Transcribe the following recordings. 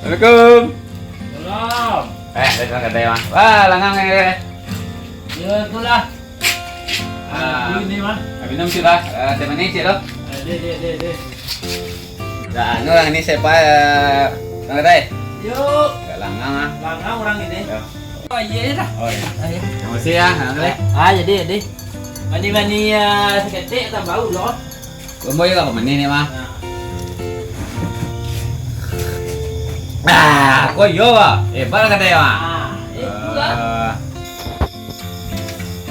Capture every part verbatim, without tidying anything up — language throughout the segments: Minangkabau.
Assalamualaikum. Salam. Eh, datang kadai, Mang. Wah, langang ni. Yo, itulah. Ah, ini, Mang. Minum cik lah. Ah, teh manis cik tu. Eh, deh, deh, deh, deh. Dah, anu lah, ini siapa, eh, Mang Kadai? Yo. Agak langang ah. Langang urang ini. Yo. Oh, iya dah. Oh, iya. Ayo. Terima kasih ya, Mang Kadai. Ah, jadi, jadi. Mani-mani, ah, saketek tambah ulo. Ambo iyo ka manih ni, mah. Ah, ko iyo, bah. Eh, baa kadai, mah. Ah, eh, itulah.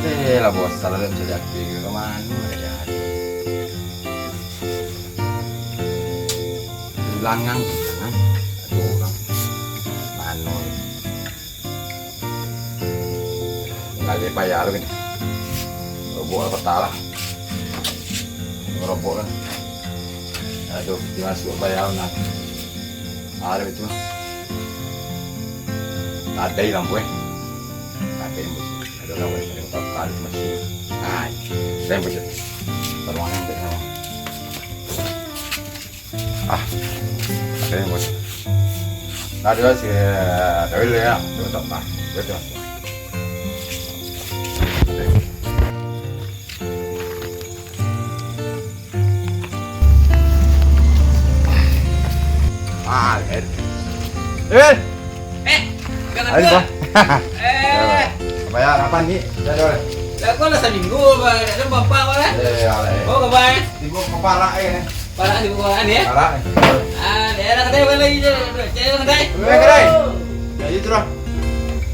Eh, lah bosan lah cari api ka mano lah jadi. Langang, langang. Aduh, urang. Mano ni? Lagi payah tu kan. Robok lah peta lah. Robok lah. Aduh, dia masuk payah lah. Ada itu lah. Ada lampu eh. Ada lampu. Ada lampu eh. Ada lampu eh. Masuk. Nah, ada lampu eh. Terowongan tak sama. Ah, ada yang buat. Nah, dia si, eh, Dawil ya, dia tak tahu. Dia tak tahu. Ah, eh. Eh! Eh, Ayo, Bah. Eh. Bayar apa ni? Dah, dah. Lah, kau lah saminggu, Bah. Tak ada apa-apa, Bah, eh? Eh, ya, eh. Oh, kau, Bah, eh? Timbuk kepala, eh. Parak di buah ni, eh? Parak, eh. Ah, daerah kedai, Bah, lagi je. Cek kedai. Eh, kedai. Ya, itu lah.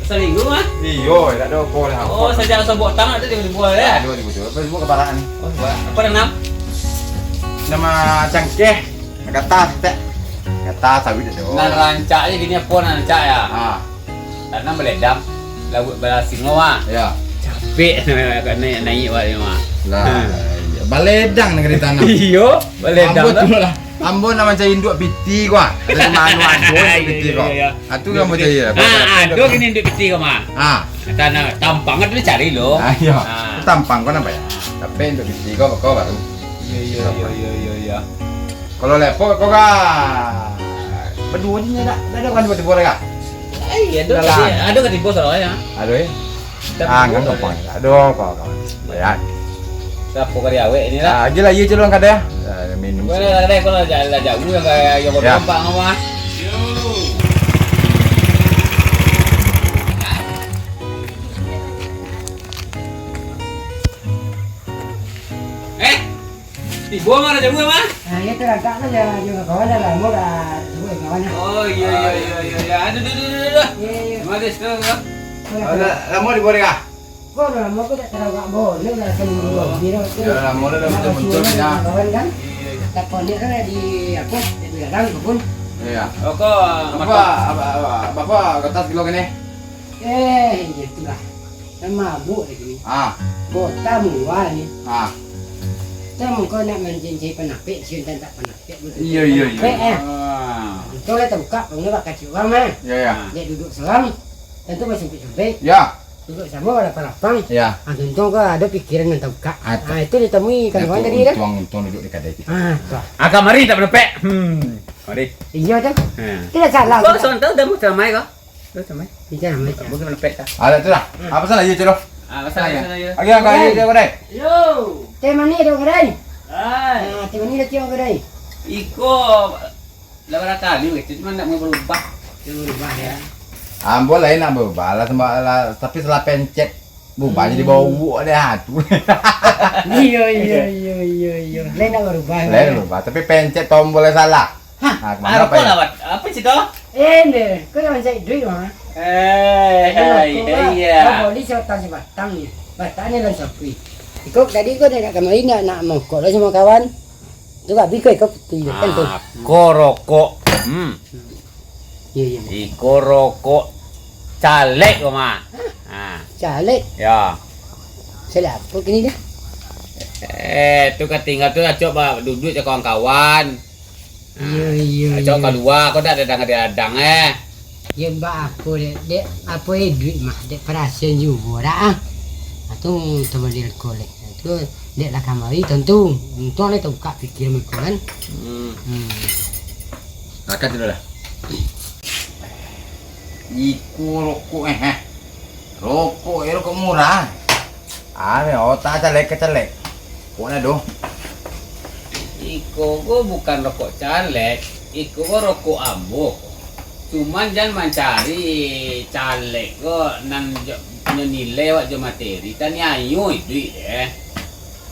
Saminggu, Bah? Iyo, tak ada apa lah. Oh, sejak sobok tang ada di buah, ya? Ada di buah. Apa semua kepala ni? Oh, Bah. Apa nama? Nama cangkeh. Gatal, tek. Gatal, sawit tu. Nan rancak je gini, apa nan rancak ya? Ha. Tanam baledang, lauak balasingo, ah. Ya. Capek, naik, naik, wak, ni, wak. Lah, ha. Baledang nagari tanam. Iyo, baledang. Ambo tu lah. Ambo nak mancari induak piti ko, ah. Dari mano ado induak piti ko? Iyo, iyo, iyo. Ah, tu kan mancari, ah. Ah, ado gini induak piti ko, mah. Ah. Tanam, tampang kan dulu cari lo. Ah, iyo. Ah. Tampang ko nampak ya? Tapi induak piti ko, ko baru. Iyo, iyo, iyo, iyo, iyo, iyo. Kalau lepok ko ka baduo je, ndak, ndak ado kan tibo-tibo lai ka? Ai, ado. Dah lah. Ado ka tibo salah ya. Ado, eh. Ah, kan gampang. Ado apa-apa. Bayar. Sapo kali awek ni lah. Ah, agiah lah, iyo, culun kadai. Ah, minum. Boleh lah, kadai kalau lah jauh yang kaya yang gampang apa. Eh? Tibo mah, dah jago mah? Ah, iyo, tarangkak lah, jo, jo kawan dah lamo dah, jo kawan dah. Oh, iyo, iyo, iyo, iyo, iyo. Aduh, duh, duh, duh, duh. Iyo, iyo. Manis tu, tu. Iyo, iyo. Lamo di Borega? Ko dah lamo ko dak tarangkak bola dah, saminggu. Oh. Iyo, lamo dah, dah muncul-muncul, yo. Kawan kan? Iyo, iyo. Tak konek kan di, apo, di ladang kebun. Iyo. Oh, ko apa, apa, apa, apa, kertas kilo kene? Eh, iyo itulah. Kan mabuk lagi ni. Ah. Kota mua ni. Ah. Kan mangko nak mancari panapek, si Untan tak panapek, betul. Iyo, iyo, iyo. Panapek, eh. Ah. Untung lah tabuka, kamu bakal cium, mah. Iyo, iyo. Dek duduk seorang, tentu masih sempit-sempit. Iyo. Duduk samo, lapang-lapang. Iyo. Ah, untung kau ada pikiran yang tabuka. Ah, itu ditemui kawan tadi dah. Untung, untung duduk di kadai kita. Ah, tu. Ah, kamari tak panapek. Hmm. Mari. Iyo tu. Hmm. Tidak salah. Kau sontak dah mau ceramah kau? Terus, Mai. Ijah, Mai. Bukan lepek kah? Ada tu lah. Apa salah je tu? Ah, pasal ayo, pasal ayo. Ayo, ayo, ayo, ayo, ayo. Yo. Teh manih tu, Kadai. Hai. Ah, teh manih dah cium, Kadai. Iko lah barakali gitu, cuma nak mau berubah. Dia berubah ya. Ambo lain nak berubah lah, sembah lah, tapi salah pencet. Berubah jadi bau deh, ha, tu. Iyo, iyo, iyo, iyo, iyo. Lain nak berubah. Lain berubah, tapi pencet tombol yang salah. Hah? Ha, kemana apa ya? Apa sih tu? Eh, ni, kau jangan cari duit, mah. Eh, hai, iya. Kau beli sebatang, sebatang ni. Batang ni lah sapi. Ikut tadi kau nak kamari nak, nak mokok lah sama kawan. Tu habis kau ikut tu, kan tu. Ah, kau rokok. Hmm. Iya, iya. Iko rokok caleg ko mah. Hah? Ha. Caleg? Ya. Caleg apa kini dah? Eh, tu ka tinggal tu acok ba duduk jo kawan-kawan. Iya, iya. Acok kalua, kau dak dadang-dadang eh. Ya, mbak apa dek? Dek apa eh duit mah? Dek perasaan juga dah ah. Itu teman dia kolek. Itu dek lah kamari tentu. Untung lah terbuka pikir mereka kan. Hmm. Hmm. Makan dulu lah. Iko rokok, eh, eh. Rokok, eh, rokok murah. Ah, ni otak caleg ka caleg. Kok ado? Iko ko bukan rokok caleg, iko ko rokok ambo ko. Cuman jan mancari caleg ko nan jo, nyo nilai awak jo materi, taniayo iduik deh.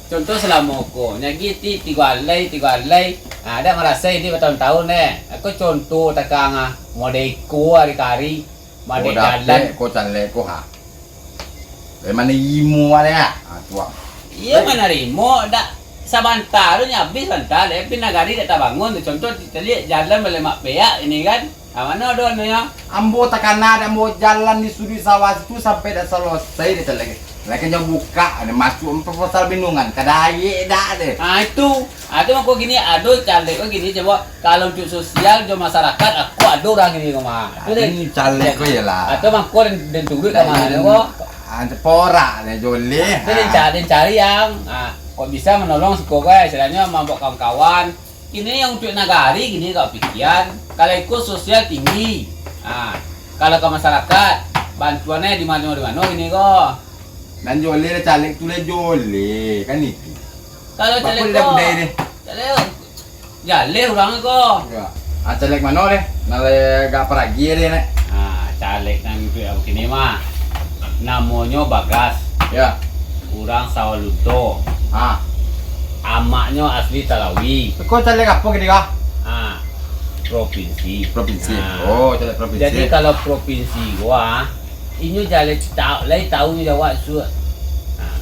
Contoh salamo ko, nyagi ti tigo alai, tigo alai, ah, dak marasai iduik batahun-tahun deh. Ako contoh takang ah, model iko ari kari, model jalan. Dapek ko caleg ko ha. Dari mano imo ado ah? Ah, tu ah. Iyo, manarimo, dak sabanta tu nyo abih sabanta, tapi nagari dak tabangun tu. Contoh, kito liek jalan balemak peak ini kan. Ah, mano ado anunyo? Ambo takana dek ambo jalan di suduik sawah situ sampai dak salosai dek caleg. Lai kanyo buka, ado masuak proposal bendungan, ka dayek dak deh. Ah, itu. Ado mako gini, ado caleg ko gini, cobo. Kalau untuak sosial jo masyarakat, ako ado urang gini ko mah. Tu deh. Ini caleg ko iyolah. Atau mangko den, den turuik ka mano ko? Ah, porak deh, joleh. Tu den cari, den cari yang, ah, kok bisa manolong siko ko, istilahnyo mambaok kawan-kawan. Kini yang untuak nagari, kini kau pikian. Kalau iko sosial tinggi. Ah, kalau ka masyarakat, bantuannyo di mano, di mano kini ko. Nan joleh caleg tu lah joleh, kan itu. Kalau caleg ko, budai deh. Caleg, jaleh urang ko. Yo. Ah, caleg mano deh? Nan lai agak paragi deh, Nek. Ah, caleg nan duduak kini mah. Namonyo Bagas. Ya. Urang Sawalunto. Ah. Amaknyo asli Talawi. Ko caleg apo kini ko? Ah, provinsi. Provinsi. Ah. Oh, caleg provinsi. Jadi kalau provinsi gua, inyo jaleh ta-, lai tahu nyo jawab suak. Nah.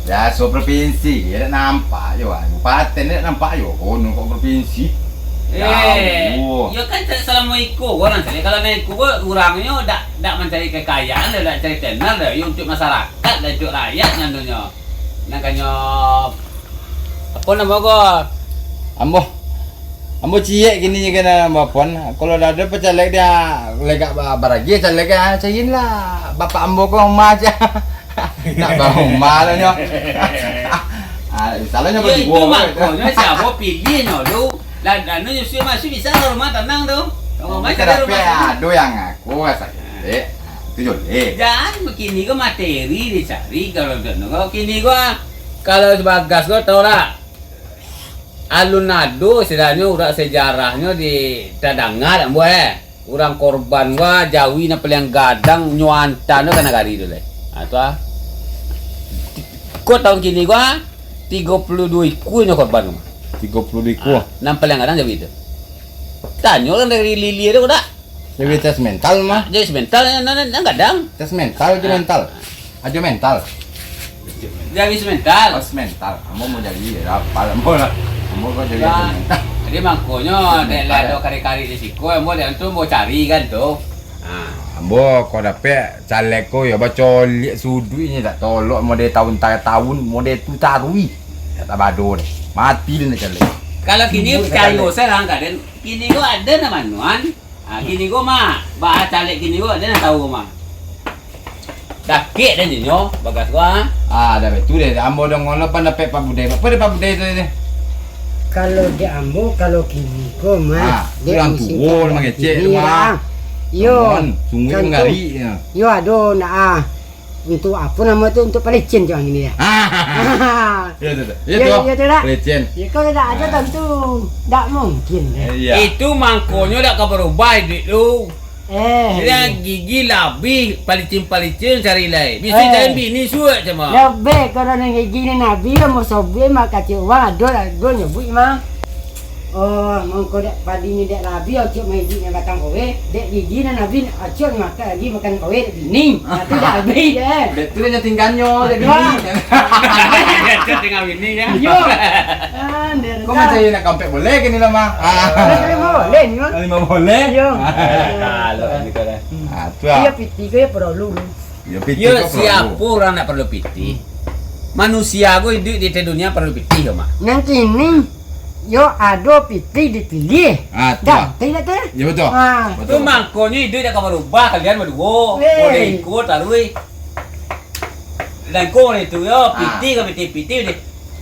Biaso provinsi, dak nampak jo, ah. Kabupaten dak nampak jo, kono kok provinsi. Eh, jauah. Yo kan, salamo iko urang cari, kalau nan iko urangnyo dak, dak mancari kekayaan, dak, dak cari tenar, dak, yo untuak masyarakat, dak untuak rakyat, nandonyo. Nan kanyo, apo namo ko? Ambo. Ambo ciek kini je kena bapon. Kalau dah ado pacaleg dia legak ba-, baragi caleg, ah, carilah bapak ambo ko rumah aja. Nak ba rumah lah nyo. Ah, salahnya. Yo, berdua itu makonyo siapo pilihnyo tu. Lah, anu, Yusuf masuk bisa lah rumah tanang tu. Rumah kita cari dapek rumah. Ado yang aku rasa kecek. Ah, itu joleh. Jan, kini ko materi dicari kalau dak, kalau kini ko, ah, kalau Bagas ko tau lah. Alun ado, istilahnyo, urang sejarahnyo di tadanga dek ambo, eh. Urang korban wa jawi nan paliang gadang nyo anta nyo ka nagari tu, leh. Ha, tu ah. Ko tahun kini ko, ah, tigo puluah duo ikua nyo korban ko mah. Tigo puluah duo ikua? Ah, nan paliang gadang jawi tu. Tanyo urang dari Lilia tu dak? Jawi tes mental mah. Jawi mental, nan, nan, nan gadang. Tes mental, jawi mental. Ajo mental. Jawi mental. Tes mental. Ambo mau jawi, ya, apa ambo lah. Ambo kok jawi ajo mental. Jadi mangkonyo, dek lah ado kari-kari di siko, ambo dek tu ambo cari kan tu. Ha. Ambo kok dapek caleg ko, ya, bacolek suduiknyo dak tolok, model tahun-tahun, model tu taruih. Dak tabado deh. Mati deh nak caleg. Kalau kini picayo sajo lah, kaden. Kini ko ado nan manuan. Ah, kini ko mah, baa caleg kini ko, den nan tahu ko mah. Dakek den jo nyo, Bagas ko, ah. Ah, dah betul deh. Ambo dongolo pandapek Pak Budai. Apo deh Pak Budai tu deh? Kalau di ambo, kalau kini ko mah, ah, dek urang musim tuo lah mangecek tu mah. Yo, sungguah mangari, yo. Yo, ado nak, ah. Untuk apo namo tu, untuk palicin tu, angin ni. Ah. Iyo tu, tu. Iyo tu, dak? Palicin. Iyo, kalau dak ado tantu dak mungkin. Eh, iyo. Itu mangkonyo dak ka barubah iduik tu. Eh. Dia gigi labiah palicin-palicin cari lai. Bisi cari bini suak cuma. Lebih kalau nan gigi ni nabi lah, mau sobek mah kacik urang ado lah, ado nyebuik mah. Oh, mangko dek padi ni dek labiah, acok main iduik nan batang kowe, dek gigi nan abih, acok makan lagi makan kowe dek bini. Nah, tu dak abih deh. Betul nyo tingganyo dek bini. Acok tingga bini ya. Yo. Ah, dek. Kau macam nak kampek boleh ke ni lah mah? Ah. Lima boleh ni mah. Lima boleh? Yo. Ah, kalau ni kau dah. Ah, tu ah. Iyo piti ko yo perlu. Yo, piti. Yo, ko perlu. Siapo urang nak perlu piti? Hmm. Manusia ko iduik di ateh dunia perlu piti ko mah. Nan kini, yo ado piti dipiliah. Ah, tu. Ganti lah tu. Yo, betul. Ah. Betul. Tu mangkonyo iduik dak ka barubah kalian baduo. Hei. Model iko taruih. Dan ko model itu yo, piti ka piti, piti deh.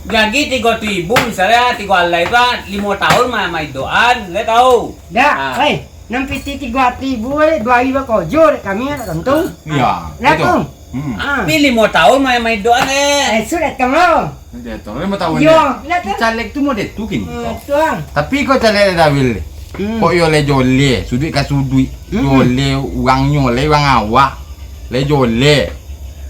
Jadi tigo ribu misalnyo, tigo alai tu ah, limo tahun mah, mah iduan, lai tahu. Dak, ah. Hei. Nan pitih tigo ratuih ribu, eh, duo ari bakojo dek kami, anak tantu. Iyo, lah batua. Tu. Hmm. Ah. Tapi limo taun main-main doang, eh. Eh, sudah datang lo. Sudah datang, limo taun Yo, ya. Lah tu. Caleg tu model tu kini Hmm, kau. Tu ah. Tapi kau caleg Dawil ni. Hmm. Kok yo le joleh, suduik ka suduik. Hmm. Joleh urangnyo, le urang awak. Le joleh.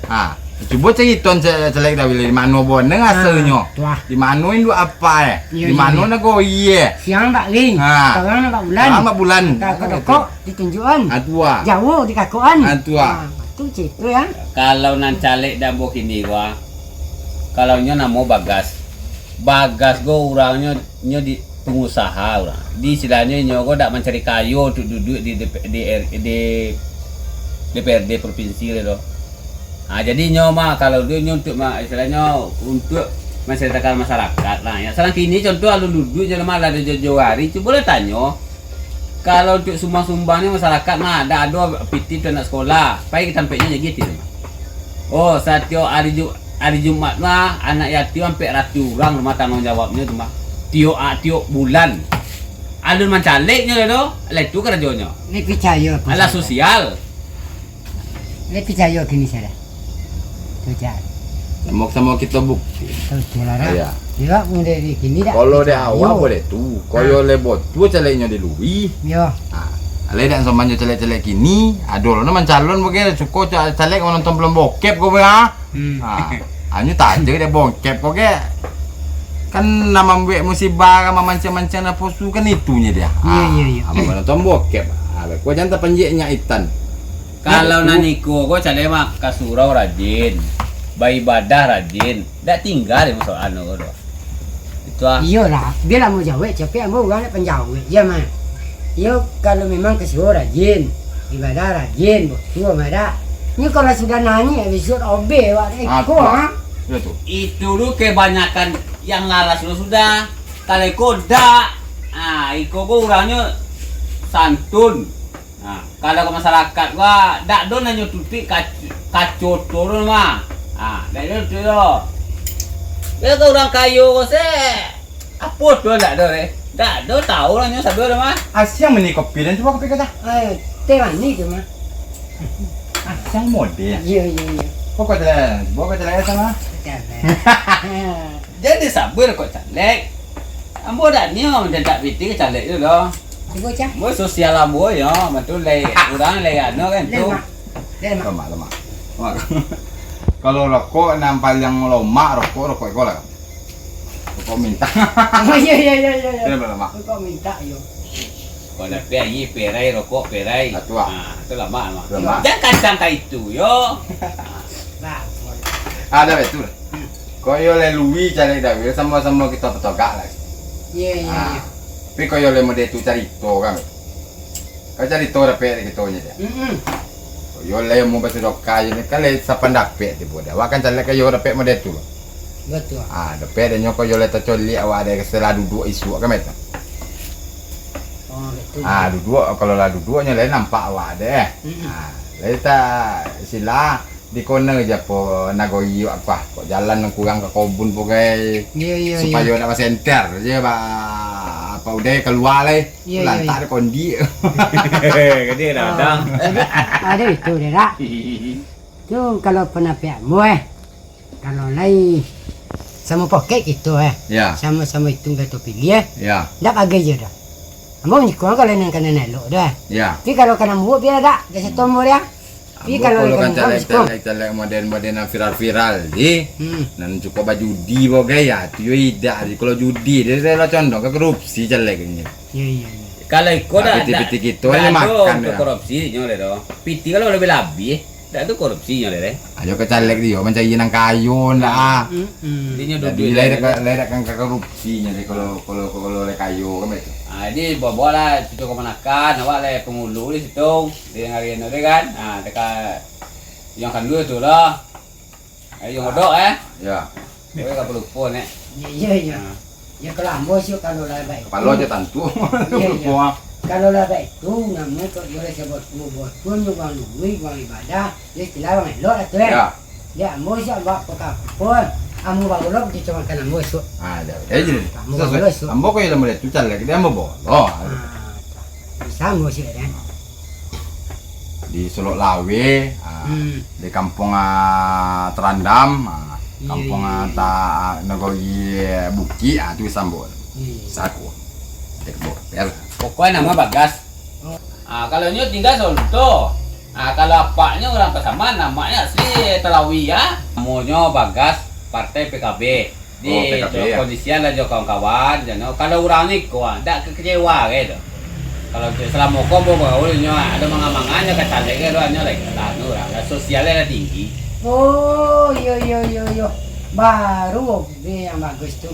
Ha, cubo cariton ca-, caleg Dawil, di mano boneh Ah, asalnyo? Tu ah. Di mano induak apak, eh? Iyo, Di iyo, mano iyo. Nagori, eh? Siang nampak ring, Ha. Tarang nampak bulan. Tarang nampak bulan. Ka, ka dokok ditunjukan. Ah, tu ah. Jauah dikakokan. Ah, tu ah. Ah, tu cito ya. Kalau nan caleg dek ambo kini ko ah, kalau nyo namo Bagas. Bagas ko urangnyo, nyo di, pangusaha urang. Di istilahnyo inyo ko dak mancari kayo untuak duduak di D P, di R, di D P R D provinsi le doh. Ha, jadi inyo mah kalau duit nyo untuak ma-, istilahnyo untuak mansejahterakan masyarakat lah. Ya, sadang kini contoh alun duduak je mah lah ado jojo hari. Cubolah tanyo, kalau untuak sumbang-sumbang ni masyarakat mah, dak ado pitih tu anak sekolah, pai ka tampeknyo jadi tu. Oh, satiok hari Ju-, hari Jumat mah, anak yatim ampek ratuih urang rumah tanggung jawabnyo tu mah. Tiok, ah, tiok bulan. Alun mancaleknyo dah tu, lah itu karajonyo. Ni picayo apa Alah salah? Sosial. Ni picayo kini salah. Tu, Jan. Samo-samo kito bukti. Betul lah, Rak. Iya. Iyo, mun dari kini dak Kalau dek picayo. Awak boleh tu. Kok Ha. yo le botua calegnya di lui. Yo. Ha. Alai dak somanyo caleg-caleg kini, ado lo nan mancalon bagai suko ca-, caleg manonton film bokep ko bagai. Hmm. Ha. Anyo tajak dek bokep ko ge. Kan nan mambuek musibah, kan mamancang-mancang naposu kan itunyo dia. Iya, Ha. iya, iya. Ha, manonton bokep. Ha, ko jan tapanjek nyak itan. Kalau Nah, nan itu. Iko ko caleg mah ka surau rajin, baibadah rajin, dak tingga dek masalah anu ko doh. Itu ah. Iyolah, bialah ambo jawek, tapi ambo urang nak panjawek je mah. Iyo, kalau memang ka surau rajin, ibadah rajin, batua mah dak. Nyo kalau sudah nanyik, bisuak obeh awak dek Ah, iko, tu. Ha? Iyo tu. Itu tu kebanyakan yang laras tu sudah. Kalau iko dak, ah, iko ko urangnyo santun. Nah, kalau ka masyarakat ko, dak do nanyo tutuik kac-, kaco tu mah. Ah, dak do tutuik do. Yo ka urang kayo ko se, apo tu dak do deh. Dak do tau lah nyo sado do mah. Asiang mani kopi dan cubo kopi kata. Eh, teh manih tu mah. Asiang model. Iyo, iyo, iyo. Pokok jalan, pokok jalan sama. Jalan. Jadi sabar kok caleg. Ambo dak nio mancancak pitih ka caleg tu doh. Cubo, Cah. Ambo sosial ambo yo, betul lai urang lai anu kan tu. Lemak. Lemak. Lemak, lemak. Lemak. Kalau rokok nan paling lomak, rokok, rokok iko lah. Rokok minta. Oh, iya, iya, iya, iya, iya. Lemak, lemak. Rokok minta, yo. Kalau dapek aia, perai, rokok, perai. Ah, tu ah. Ah, tu lamak, lamak. Lamak. Jan kacang ka itu, yo. Nah, Ada betul. Kok yo lai lui caleg dak, yo samo-samo kito patogak lah. Iya, iya, Ah. iya. Tapi kok yo lai model tu carito kan. Kau carito dapek dari kito nyo dia. Mm-mm. Kok yo lai mau basadakah je ni, kan lai sapandapek tibo dia. Awak kan caleg kan yo dapek model tu. Betul. Ah, dapek dia nyo kok yo lai tacolik awak dari setelah duduak isuak kan betul. Oh, betul. Ah, duduak, kalau lah duduak nyo lai nampak awak deh. Mm-mm. Ah, lai ta sila Di kona je apo nagoi awak, kok jalan nan kurang ka kobun pogai, Iya, iya, supayo iya. Nak basenter je ba, apo udai kalua lai, Iya, iya, lantak iya. Dek kondi. Gede dah, Ah, dah. Jadi, ada itu deh, Rak. Tu kalau pandapat ambo, eh. Kalau lai samo poket kito, eh. Ya. Samo-samo itung kato pilih, eh. Ya. Ndak bagai je dah. Ambo manyuko kalau nan kana elok dah. Ya. Tapi kalau kana muak biar dak, dak sato ambo dia. Tapi Ambo kalau kalau ikan kan muka caleg, siko. Caleg, caleg model-model nan viral-viral, ji. Hmm. Nan suko bajudi bagai, ya, tu yo idak, ji. Kalau judi, dia, dia lah condong ka korupsi caleg ni. Iya, iya, iya. Kalau iko Tapi dak, dak, tipih-tipih kito dak ni ado makan untuak ya. Korupsi nyo le doh. Pitih kalau labiah-labiah, dak tu korupsi nyo le deh. Ayo ka caleg dia, mancari nan kayo ndak ah. Hmm, hmm. Jadi nyo Jadi duduak lai dia dak, le. Lai dak kan ka korupsi nyo deh kalau, kalau, kalau lai kayo kan begitu. Ah, jadi bawa-bawa lah cucu kamanakan, awak lai pangulu di situ. Di hari anu deh kan. Ah, dekat yang kandua tu lah. Eh, yang odok, eh. Ya. Kau ka pelupo, nek. Iya, iya, iya. Ah. Ya, kalau ambo sih, kalau lah baik Kepala tu. Aja tantu. Iya, iya. Pelupo, ah. Kalau lah baik tu, namo kok boleh sebut tu, buat pun, buang duit, buang ibadah, ya istilah orang elok lah tu, eh. Ya. Ya, ambo sih, ambo apa kapun, ambo baru lah, dia cuma kan ambo esok. Ah, dah. Eh, jadi. Ambo Sesuai. Baru esok. Ambo kok yang boleh tu, cari lagi, dia ambo boleh. Ah, bisa Tangguh sih, kan? Di Solok Lawe, ah, Hmm. di Kampuang, ah, Terandam, ah, Iya, Kampuang, iya, ah, iya. Ta-, Nagori Bukik, ah, tu bisa ambo. Iya, iya. Saku. Cek bo, per. Pokoknya nama Bagas. Oh. Ah, kalau nyo tinggal Solok. Ah, kalau apaknyo urang Pasaman, namonyo asli Talawi, ya. Namonyo Bagas, partai P K B. Di Oh, P K B, jo ya? Kondisian lah jo kawan-kawan, jano. Kalau urang ni ko, ah, dak kekecewa ke tu. Kalau tu selamo ko ambo bagaul nyo, ah, ado mangan-mangan nyo ka caleg ke tu, nyo lah, lah, anu lah, lah sosialnyo lah tinggi. Oh, iyo, iyo, iyo, iyo. Baru O P B yang bagus tu.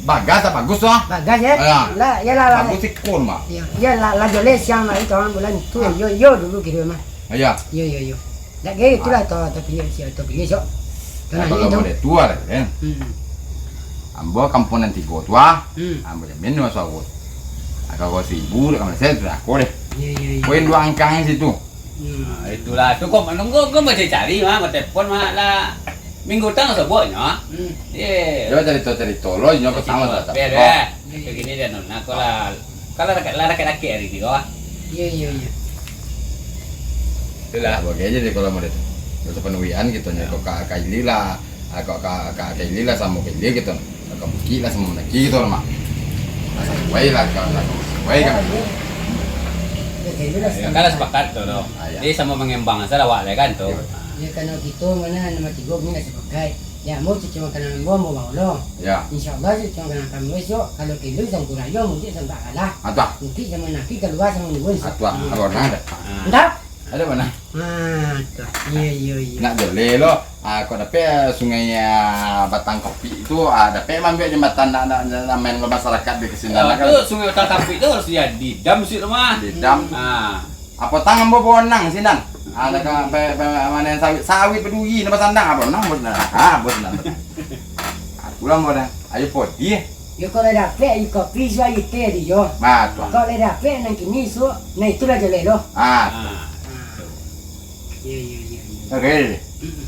Bagas tak bagus tu, ah? Bagas, ya? Ya. Lah, ya lah, lah. Bagus ikon, Mak. Ya, ya lah, lah joleh siang lah itu, ah, bulan tu. Ah. Yo, yo dulu gitu, mah. Ya. Yo, yo, yo. Dak gaya itulah, Ah. tau, tau pilih, si, tau pilih, sok. Tau Nah, nanya kalau itu. Boleh tu lah, kan? Hmm. Ambo Kampuang Nan Tigo tu, ah. Hmm. Ambo jamin dua suara. Agak kau seribu, dak kamana sen, sudah aku deh. Iya, iya, iya. Poin dua angkang situ. Hmm. Nah, itulah. Tu kau menunggu, kau masih cari, mah, kau telepon, mah, lah. Minggu tang sebutnya. Hmm. Iya. Coba cerita-cerita lo, nyo Cerita petang lah, apa, tak ya, apa. Dah. Kayak gini dia, Nun. Nah, kau lah, kalau lah, lah, lah, hari ni, kau, ah. Iya, iya, iya. Itulah, bagai aja deh kalau model tu. Dak tapanuian gitu nyo, Ya. kok ka, ka Ili lah, ah, kok ka, ka, ka Ili lah samo ka Ili gitu. Kok ka Bukik lah samo Mandaki gitu lah, Mak. Nah, sasuai lah, ka, ka, sasuai kan. Ya, kan lah sepakat tu, tu. Ah, ya. Jadi samo mangembang salah awak lah kan tu. Ya. Ya, kalau gitu, mana nama tigo ni lah sepakat. Ya, ambo cuci makanan ambo, ambo bawa lo. Ya. Insya Allah, cuci makanan kami besok, kalau kilo sangku rayo, mungkin sampai kalah. Atuah. Mungkin sama naki keluar sama nubun. Atuah, Hmm. abang nah dah. Ah. Entah? Ada mana? Ah, tuh. Iya, iya, iya. Nak joleh lo. Ah, kok dapek, ah, sungai, ah, Batang Kapik tu, ah, dapek maambiak jambatan nak, nak, nak main lo masyarakat di kesinan Ah, kan? Tu sungai Batang Kapik tu harus jadi dam situ mah. Di dam. Ah. Apo tang ambo bonang sinan. Ah, nak ka, pe, pe, manen sawit, sawit paduri nak basandang, apo nang bos nah. Ah, bos nah. Aku lah bonang. Ayo podi. Yo, kalau dapek, ayo kopi, suai ayo teh di yo. Nah, tu. Kalau dapek, nan kini, su, nah, itulah joleh lo. Ah. Ah. Iya, iya, iya, iya. Oke. Mm-mm.